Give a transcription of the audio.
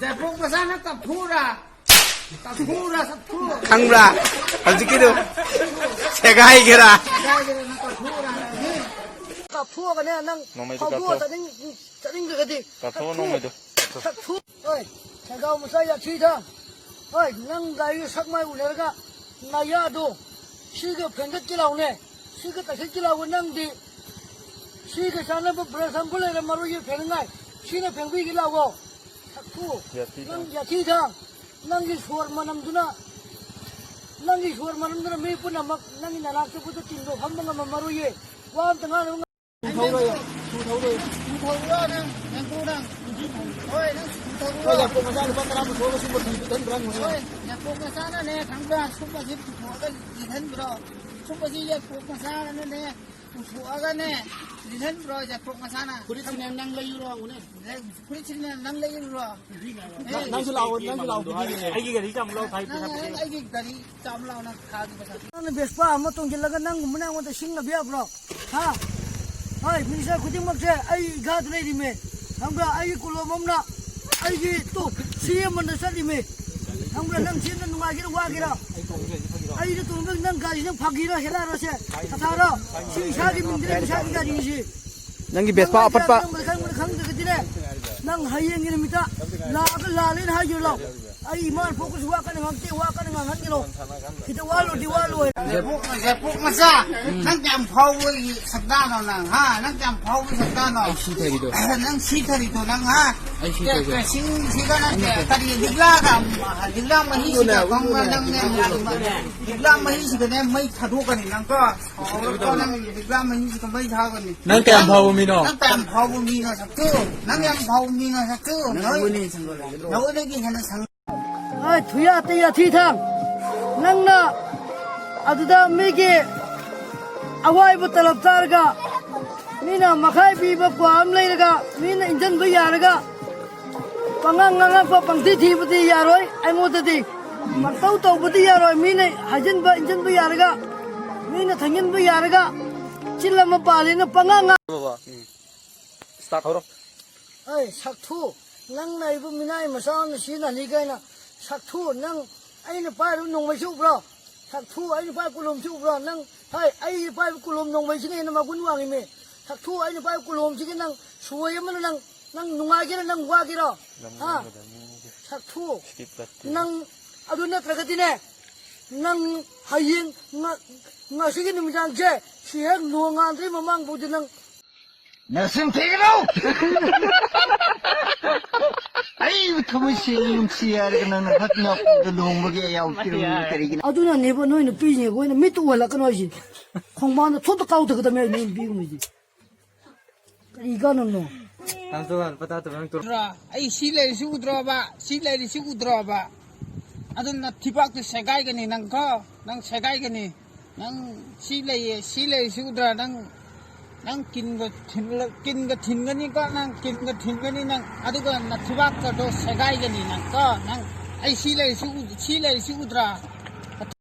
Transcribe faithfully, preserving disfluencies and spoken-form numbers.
ꯖꯥꯏꯄꯨ ꯃꯆꯥꯅ ꯀꯞꯊꯣꯛꯎꯔꯥ? ꯀꯞꯊꯣꯛꯎꯔꯥ, ꯀꯞꯊꯣꯛꯎꯔꯥ? ꯈꯪꯕ꯭ꯔꯥ? ꯍꯧꯖꯤꯛꯀꯤꯗꯣ ꯁꯦꯒꯥꯏꯒꯦꯔꯥ? ꯀꯞꯊꯣꯛꯎꯔꯥ ꯅꯪ? ꯀꯞꯊꯣꯛꯑꯒꯅꯦ ꯅꯪ ꯅꯣꯡꯃꯩꯗꯣ ꯍꯧꯗꯣꯛꯑ ꯀꯥꯞꯊꯣꯛꯑꯣ꯫ ꯆꯠꯅꯤꯡ-, ꯆꯠꯅꯤꯡꯗ꯭ꯔꯒꯗꯤ ꯀꯥꯞꯊꯣꯛꯑꯣ ꯀꯞꯊꯣꯛ-, ꯅꯣꯡꯃꯩꯗꯣ꯫ ꯀꯞꯊꯣꯛ-, ꯍꯣꯏ, ꯁꯦꯒꯥꯎ ꯃꯆꯥ ꯌꯥꯊꯤꯗ꯫ ꯍꯣꯏ, ꯅꯪ ꯒꯥꯔꯤꯒ ꯁꯛ ꯃꯥꯏ ꯎꯅꯔꯒ ꯅꯌꯥꯗꯣ ꯁꯤꯒ ꯐꯦꯡꯒꯠꯀꯦ ꯂꯥꯎꯅꯦ, ꯁꯤꯒ ꯇꯛꯁꯤꯟꯒꯦ ꯂꯥꯎꯕ ꯅꯪꯗꯤ꯫ ꯁꯤꯒ ꯆꯥꯅꯕ ꯕ꯭ꯔꯁ ꯑꯃꯒ ꯂꯩꯔꯝꯃꯔꯣꯏꯌꯦ ꯐꯦꯡꯅꯉꯥꯏ, ꯁꯤꯅ ꯐꯦꯡꯕꯤꯒꯦ ꯂꯥꯎꯑꯣ꯫ ꯁꯛꯊꯨ, ꯌꯥꯊꯤ ꯅꯪ ꯈꯪ- ꯌꯥꯊꯤ ꯈꯪ, ꯅꯪꯒꯤ ꯁꯣꯔ ꯃꯅꯝꯗꯨꯅ, ꯅꯪꯒꯤ ꯁꯣꯔ ꯃꯅꯝꯗꯨꯅ ꯃꯤ ꯄꯨꯝꯅꯃꯛ ꯅꯪꯒꯤ ꯅꯅꯥꯛꯇ ꯐꯝꯕ ꯇꯤꯟꯗꯣ ꯐꯝꯕ ꯉꯝꯃꯝꯃꯔꯣꯏꯌꯦ꯫ ꯋꯥ ꯑꯝꯇ ꯉꯥꯡꯅꯕ ꯉꯝ- ꯊꯧꯔꯣꯏ, ꯁꯨ ꯊꯧꯔꯣꯏ꯫ ꯁꯨ ꯊꯧꯔꯣ ꯅꯪ, ꯅꯪ ꯊꯧꯔꯣ ꯅꯪ꯫ ꯍꯣꯏ, ꯅꯪ ꯁꯨ ꯊꯧꯔꯣ꯫ ꯍꯣꯏ, ꯌꯥꯄꯣꯛ ꯃꯆꯥ ꯂꯨꯄꯥ ꯇꯔꯥ ꯄꯨꯊꯣꯛꯑꯒ ꯁꯨꯝꯕ ꯐꯤ ꯄꯤꯊꯟꯕ꯭ꯔꯥ ꯍꯪꯉꯨꯅꯦ꯫ ꯍꯣꯏ, ꯌꯥꯄꯣꯛ ꯃꯆꯥꯅꯅꯦ, ꯈꯪꯕ꯭ꯔꯥ? ꯁꯨꯝꯕꯁꯤ ꯄꯨꯊꯣꯛꯑꯒ ꯂꯤꯠꯍꯟꯕ꯭ꯔꯣ? ꯁꯨꯝꯕꯁꯤ ꯌꯥꯄꯣꯛ ꯃꯆꯥꯅꯅꯦ, ꯄꯨꯊꯣꯛꯑꯒꯅꯦ, ꯂꯤꯠꯍꯟꯕ꯭ꯔꯣ, ꯌꯥꯄꯣꯛ ꯃꯆꯥꯅ? ꯐꯨꯔꯤꯠꯁꯤꯅ ꯅꯪ ꯂꯩꯔꯨꯔꯣ ꯍꯪꯉꯨꯅꯦ꯫ ꯐꯨꯔꯤꯠꯁꯤꯅ ꯅꯪ ꯂꯩꯔꯨꯔꯣ? ꯅꯪ-, ꯅꯪꯁꯨ ꯂꯥꯛꯑꯣ, ꯅꯪꯁꯨ ꯂꯥꯛꯑꯣ, ꯄꯤꯕꯤꯒꯦ꯫ ꯑꯩꯒꯤ ꯒꯥꯔꯤ ꯆꯥꯝꯃ ꯂꯥꯎ, ꯊꯥꯒꯤ ꯅꯪ, ꯄꯩꯁꯥ ꯄꯤꯔꯛꯑꯣ꯫ ꯑꯩꯒꯤ ꯒꯥꯔꯤ ꯆꯥꯝꯃ ꯂꯥꯎ, ꯅꯪ ꯊꯥꯒꯤ ꯄꯩꯁꯥ ꯄꯤꯔꯛꯑꯣ꯫ ꯅꯪꯅ ꯚꯦꯁꯄꯥ ꯑꯃ ꯇꯣꯡꯁꯤꯜꯂꯒ ꯅꯪꯒꯨꯝꯕꯅ ꯑꯩꯉꯣꯟꯗ ꯁꯤꯡꯅꯕ ꯌꯥꯕ꯭ꯔꯣ? ꯍꯥ? ꯍꯣꯏ, ꯃꯤꯅꯤꯁꯇꯔ ꯈꯨꯗꯤꯡꯃꯛꯁꯦ ꯑꯩ ꯏꯈꯥꯗ ꯂꯩꯔꯤꯃꯦ꯫ ꯈꯪꯕ꯭ꯔꯥ? ꯑꯩꯒꯤ ꯀꯣꯂꯣꯝ ꯑꯃꯅ ꯑꯩꯒꯤ ꯇꯣ ꯁꯤ ꯑꯃꯅ ꯆꯠꯂꯤꯃꯦ꯫ ꯈꯪꯕ꯭ꯔꯥ? ꯅꯪ ꯆꯦꯟꯕ ꯅꯨꯡꯉꯥꯏꯒꯦꯔꯥ ꯋꯥꯒꯦꯔꯥ? ꯑꯩꯅ ꯇꯣꯡꯕ ꯅꯪ ꯒꯥꯔꯤꯁꯤꯅ ꯐꯥꯒꯤꯔꯣ, ꯍꯦꯔꯥꯔꯣ ꯁꯦ? ꯁꯥꯊꯥꯔꯣ? ꯁꯤ ꯏꯁꯥꯒꯤ ꯃꯤꯡꯗ ꯂꯩ, ꯏꯁꯥꯒꯤ ꯒꯥꯔꯤꯁꯦ꯫ ꯅꯪꯒꯤ ꯚꯦꯁꯄꯥ ꯅꯪ ꯑꯄꯠꯄ꯫ ꯈꯪꯕꯗ ꯈꯪꯕꯗ ꯈꯪꯗ꯭ꯔꯒꯗꯤꯅꯦ, ꯅꯪ ꯍꯌꯦꯡꯒꯤ ꯅꯨꯃꯤꯠꯇ ꯂꯥꯛꯑꯒ ꯂꯥꯜꯂꯦꯅ ꯍꯥꯏꯒꯤꯔꯣ ꯂꯥꯎ꯫ ꯑꯩ ꯏꯃꯥꯅ ꯄꯣꯛꯄꯁꯨ ꯋꯥ ꯀꯟꯅ ꯉꯥꯡꯗꯦ, ꯋꯥ ꯀꯟꯅ ꯉꯥꯡꯍꯟꯒꯅꯣ꯫ ꯈꯤꯇ ꯋꯥ ꯂꯣꯏꯔꯗꯤ ꯋꯥ ꯂꯣꯏꯔꯦ꯫ ꯌꯥꯄꯣꯛ, ꯌꯥꯄꯣꯛ ꯃꯆꯥ, ꯅꯪ ꯀꯌꯥꯝ ꯐꯥꯎꯕꯒꯤ ꯁꯛꯇꯥꯅꯣ ꯅꯪ, ꯍꯥ? ꯅꯪ ꯀꯌꯥꯝ ꯐꯥꯎꯕꯒꯤ ꯁꯛꯇꯥꯅꯣ? ꯑꯩ ꯁꯤꯊꯔꯤꯗꯣ꯫ ꯅꯪ ꯁꯤꯊꯔꯤꯗꯣ ꯅꯪ, ꯍꯥ? ꯑꯩ ꯁꯤꯊꯔꯤꯗꯣ꯫ ꯀꯦ-, ꯀꯦꯔꯣꯁꯤꯟꯁꯤꯒ ꯅꯠꯇꯦ, ꯀꯔꯤ ꯂꯤꯛꯂꯥꯒ, ꯂꯤꯛꯂꯥ ꯃꯍꯤꯁꯤꯒ ꯈꯪꯕ꯭ꯔꯥ ꯅꯪꯅꯦ? ꯂꯤꯛꯂꯥ ꯃꯍꯤꯁꯤꯒꯅꯦ ꯃꯩ ꯊꯥꯗꯣꯛꯀꯅꯤ ꯅꯪ ꯀꯣ꯫ ꯁꯥꯎꯔꯒ ꯅꯪ ꯂꯤꯛꯂꯥ ꯃꯍꯤꯁꯤꯒ ꯃꯩ ꯊꯥꯒꯅꯤ꯫ ꯅꯪ ꯀꯌꯥꯝ ꯐꯥꯎꯕ ꯃꯤꯅꯣ? ꯅꯪ ꯀꯌꯥꯝ ꯐꯥꯎꯕ ꯃꯤꯅꯣ ꯁꯛꯇꯨ? ꯅꯪ ꯌꯥꯝ ꯐꯥꯎꯕ ꯃꯤꯅꯣ ꯁꯛꯇꯨ? ꯅꯣꯏ, ꯅꯣꯏꯗꯒꯤ ꯍꯦꯟꯅ ꯁꯪ- ꯑꯩ ꯊꯨꯌꯥ ꯇꯌꯥ ꯊꯤ ꯊꯥꯡ꯫ ꯅꯪꯅ ꯑꯗꯨꯗ ꯃꯤꯒꯤ ꯑꯋꯥꯏꯕ ꯇꯂꯞ ꯆꯥꯔꯒ, ꯃꯤꯅ ꯃꯈꯥꯏ ꯄꯤꯕ ꯀ꯭ꯋꯥ ꯑꯃ ꯂꯩꯔꯒ, ꯃꯤꯅ ꯏꯟꯖꯟꯕ ꯌꯥꯔꯒ, ꯄꯉꯥꯡ ꯉꯥꯡꯉꯛꯄ ꯄꯪꯊꯤ ꯊꯤꯕꯗꯤ ꯌꯥꯔꯣꯏ ꯑꯩꯉꯣꯟꯗꯗꯤ꯫ ꯄꯪꯇꯧ ꯇꯧꯕꯗꯤ ꯌꯥꯔꯣꯏ꯫ ꯃꯤꯅ ꯍꯥꯏꯖꯤꯟꯕ ꯏꯟꯖꯟꯕ ꯌꯥꯔꯒ, ꯃꯤꯅ ꯊꯪꯖꯤꯟꯕ ꯌꯥꯔꯒ, ꯆꯤꯜ ꯑꯃ ꯄꯥꯜꯂꯦꯅ ꯄꯉꯥꯡ ꯉꯥꯡ- ꯕꯥꯕꯥ, ꯎꯝ꯫ ꯁ꯭ꯇꯥꯔꯠ ꯍꯧꯔꯣ꯫ ꯑꯩ ꯁꯛꯊꯨ꯫ ꯅꯪꯅ ꯑꯩꯕꯨ ꯃꯤꯅꯥꯏ ꯃꯆꯥ ꯑꯃ ꯁꯤꯖꯤꯟꯅꯍꯜꯂꯤ ꯀꯥꯏꯅ꯫ ꯁꯛꯊꯨ, ꯅꯪ ꯑꯩꯅ ꯄꯥꯏꯔꯤꯕ ꯅꯣꯡꯃꯩꯁꯤ ꯎꯕ꯭ꯔꯣ? ꯁꯛꯊꯨ, ꯑꯩꯅ ꯄꯥꯏꯕ ꯀꯣꯂꯣꯝꯁꯤ ꯎꯕ꯭ꯔꯣ? ꯅꯪ, ꯍꯥꯏ, ꯑꯩ ꯄꯥꯏꯕ ꯀꯣꯂꯣꯝ ꯅꯣꯡꯃꯩꯁꯤꯅ ꯍꯦꯟꯅ ꯃꯒꯨꯟ ꯋꯥꯡꯉꯤꯃꯤ꯫ ꯁꯛꯊꯨ, ꯑꯩꯅ ꯄꯥꯏꯕ ꯀꯣꯂꯣꯝꯁꯤꯒꯤ ꯅꯪ ꯁꯣꯏ ꯑꯃꯅ ꯅꯪ, ꯅꯪ ꯅꯨꯡꯉꯥꯏꯒꯦꯔꯥ, ꯅꯪ ꯋꯥꯒꯦꯔꯣ? ꯍꯥ? ꯁꯛꯊꯨ, ꯅꯪ ꯑꯗꯨ ꯅꯠꯇ꯭ꯔꯒꯗꯤꯅꯦ, ꯅꯪ ꯍꯌꯦꯡ ꯉ-, ꯉꯁꯤꯒꯤ ꯅꯨꯃꯤꯗꯥꯡꯁꯦ ꯁꯤ ꯍꯦꯛ ꯅꯣꯡꯉꯥꯟꯗ꯭ꯔꯤ ꯃꯃꯥꯡꯐꯥꯎꯗꯤ ꯅꯪ ꯅꯁꯤꯡ ꯊꯤꯒꯅꯨ! ꯑꯩꯕꯨ ꯊꯃꯣꯏ ꯁꯦꯡꯅ ꯅꯨꯡꯁꯤ ꯍꯥꯏꯔꯒ ꯅꯪꯅ ꯍꯛ ꯅꯥꯄꯨꯗ ꯂꯨꯍꯣꯡꯕꯒꯤ ꯑꯌꯥꯎ ꯄꯤꯔꯝꯃꯤꯕ ꯀꯔꯤꯒꯤꯅ? ꯑꯗꯨꯅꯅꯦꯕ ꯅꯣꯏ ꯅꯨꯄꯤꯁꯤꯡ ꯑꯩꯈꯣꯏꯅ ꯃꯤꯠꯇ ꯎꯍꯜꯂꯛꯀꯅꯨ ꯍꯥꯏꯁꯦ꯫ ꯈꯣꯡꯕꯥꯟꯗ ꯊꯣꯠꯇ ꯀꯥꯎꯊꯒꯗꯕꯅꯦ ꯅꯣꯏ ꯅꯨꯄꯤꯒꯨꯝꯕꯁꯦ꯫ ꯀꯔꯤ ꯀꯥꯟꯅꯕꯅꯣ? ꯅꯪꯁꯨ ꯍꯜꯄ ꯇꯥꯠꯇꯕ ꯅꯪ ꯇꯨꯔ-, ꯎꯗ꯭ꯔꯣ? ꯑꯩ ꯁꯤ ꯂꯩꯔꯤꯁꯤ ꯎꯗ꯭ꯔꯣꯕ? ꯁꯤ ꯂꯩꯔꯤꯁꯤ ꯎꯗ꯭ꯔꯣꯕ? ꯑꯗꯨꯅ ꯊꯤꯕꯥꯛꯇꯨ ꯁꯦꯒꯥꯏꯒꯅꯤ ꯅꯪ ꯀꯣ? ꯅꯪ ꯁꯦꯒꯥꯏꯒꯅꯤ꯫ ꯅꯪ ꯁꯤ ꯂꯩꯌꯦ, ꯁꯤ ꯂꯩꯔꯤꯁꯤ ꯎꯗ꯭ꯔꯥ? ꯅꯪ, ꯅꯪ ꯀꯤꯟꯒ ꯊꯤꯟꯂ-, ꯀꯤꯟꯒ ꯊꯤꯟꯒꯅꯤꯀꯣ, ꯅꯪ ꯀꯤꯟꯒ ꯊꯤꯟꯒꯅꯤ ꯅꯪ꯫ ꯑꯗꯨꯒ ꯅꯊꯤꯕꯥꯛꯀꯗꯣ ꯁꯦꯒꯥꯏꯒꯅꯤ ꯅꯪ ꯀꯣ? ꯅꯪ, ꯑꯩ ꯁꯤ ꯂꯩꯔꯤꯁꯤ ꯎ-, ꯁꯤ ꯂꯩꯔꯤꯁꯤ ꯎꯗ꯭ꯔꯥ?